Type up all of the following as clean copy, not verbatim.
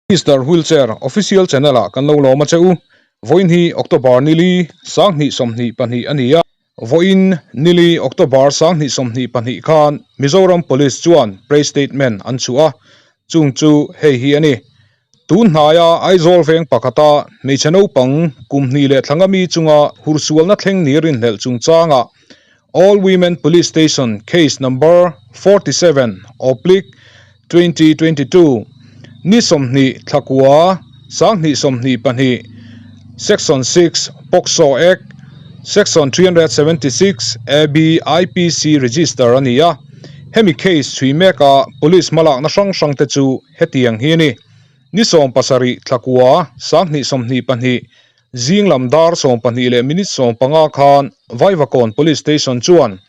Mister Wheelchair Official Channel ah kan lo lawm a che u. Vawiin hi October nili 2022 a ni a. Vawiin nili October 2022 khan Mizoram Police chuan Press Statement an chhuah a, chung chu hei hi a ni. Tun hnaia Aizawl veng pakhata hmeichhe naupang kum hnih leh thla nga mi chunga hursualna thleng ni rinhlelh chungchangah All Women Police Station Case Number 47 oblique 2022 ni 20 thlakua 2022 Section 6 POCSO Act Section 376 AB IPC register a ni a, hemi case chhui meka police hmalakna hrang hrangte chu Hetiang hi a ni. Ni 17 thlakua 2022 zing lam dar 12 leh minute 15 khan Vaivakawn Police Station chuan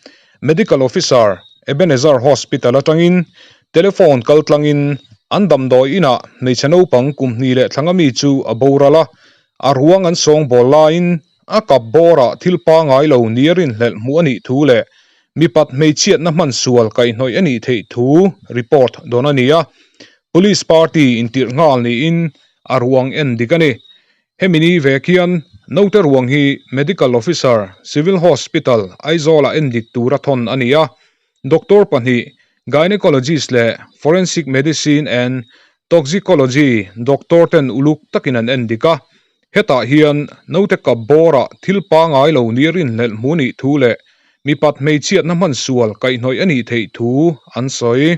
Medical Officer Ebenezer Hospital atangin telephone kal tlangin an damdawi inah hmeichhe naupang kum hnih leh thla nga mi chu a boral a, a ruang an sawngbawl laiin a kap bawrah thil pangai lo nia rinhlelh hmuh a nih thu leh mipat hmeichhiatna hman sual kaihhnawih a nih theih thu report dawn a ni a, Police party intirh nghal niin a ruang en dik a ni. Hemi ni vek hian naute ruang hi Medical Officer, Civil Hospital, Aizawl-ah en dik tura thawn a ni a, Doctor pahnih, Gynecologist leh Forensic Medicine and Toxicology doctor ten uluk takin an en dik a, hetah hian naute kap bawrah thil pangai lo nia rinhlelh hmu nih thu leh mipat hmeichhiatna hman sual kaihhnawih a nih theih thu an sawi.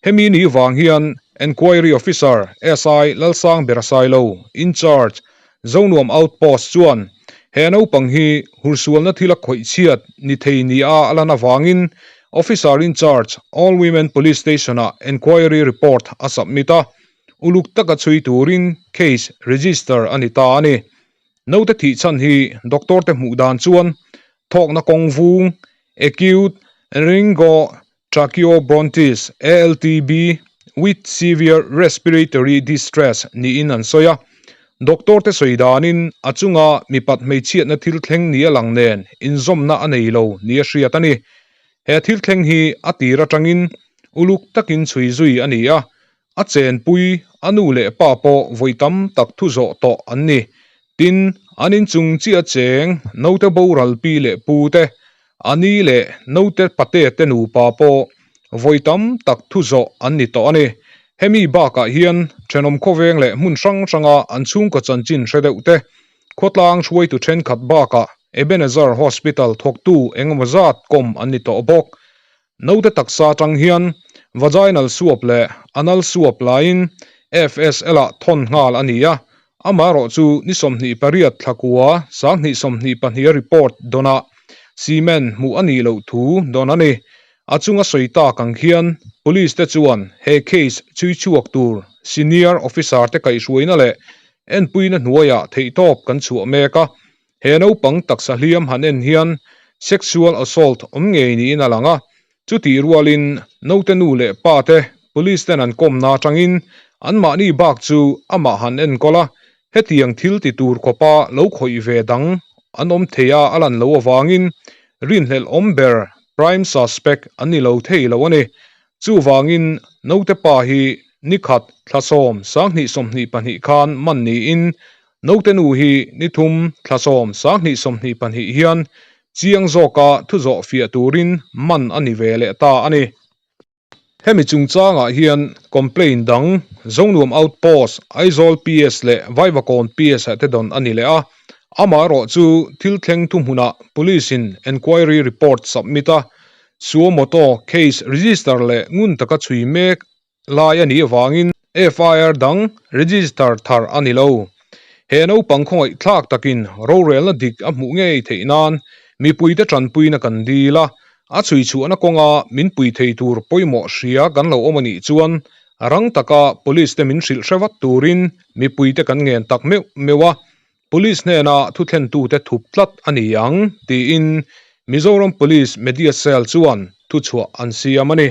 Hemi ni vang hian Enquiry Officer SI Lalsang Berasailo, In-charge, Zonuam Outpost chuan he naupang hi hursualna thil a khawih chhiat ni thei nia a lan avangin Officer in Charge, All Women Police Station-ah enquiry report a submit a, uluk taka chhui turin case register a ni ta a ni. Naute thih chhan hi doctor te hmuh dan chuan thawkna kawng vung, acute laryngotracheobronchitis, ALTB, with severe respiratory distress niin an sawi a. Doctor te sawi danin a chunga mipat hmeichhiatna thil thleng ni a lang nen inzawmna a nei lo nia hriat a ni. He thil thleng hi a tir atangin uluk takin chhui zui a ni a, a chenpui a nu leh pa pawh vawi tam tak thu zawh tawh an ni. Tin, an inchung chiah cheng naute boral pi leh pu te, a ni leh naute pate te nupa pawh vawi tam tak thu zawh an ni tawh a ni. Hemi bakah hian thenawm khawveng leh hmun hrang hranga an chhungkaw chanchin hre deuh te, khawtlang hruaitu thenkhat bakah Ebenezer Hospital thawktu engemaw zat kawm an ni tawh bawk. Naute taksa atang hian vaginal swab leh anal swab laiin FSL-ah thawn nghal a ni a, amaherawhchu ni 28 thlakua 2022 a report dawnah semen hmuh a nih loh thu dawn a ni. A chunga sawi tak ang khian Police te chuan he case chhui chhuak tur senior officer te kaihhruaina leh enpuina hnuaiah theihtawp kan chhuah mek a, He naupang taksa hliam han en hian sexual assault awm ngei niin a lang a, chutih rualin naute nu leh pa te police ten an kawmna atangin anmahni bak chu amah han enkawl a, hetiang thil ti tur khawpa lo khawih ve dang an awm thei a a lan loh avangin rinhlelh awm ber prime suspect an ni lo thei lo a ni. Chuvangin naute pa hi nikhat thla sawm 2022 khan man niin Naute nu hi ni thum thla sawm 2022 hian chiang zawka thu zawh fiah turin man a ni ve leh ta a ni. Hemi chungchangah hian complaint dang Zonuam Outpost, Aizawl PS leh Vaivakawn PS ah te dawn a ni leh a. Amaherawh chu thil thleng thuhmunah Police in enquiry report submit a, suo moto case register leh ngun taka chhui mek lai a nih avangin FIR dang register thar a ni lo. He naupang khawngaih thlak takin rorelna dik a hmuh ngei theih nan mipuite tanpuina kan dil a, a chhui chhuahna kawnga min pui thei tur pawimawh hria kan lo awm a nih chuan rang taka police te min hrilh hre vat turin mipuite kan ngen tak meuh meuh a, Police hnena thuthlentute thup tlat a ni ang tiin Mizoram Police Media Cell chuan thuchhuah an siam a ni.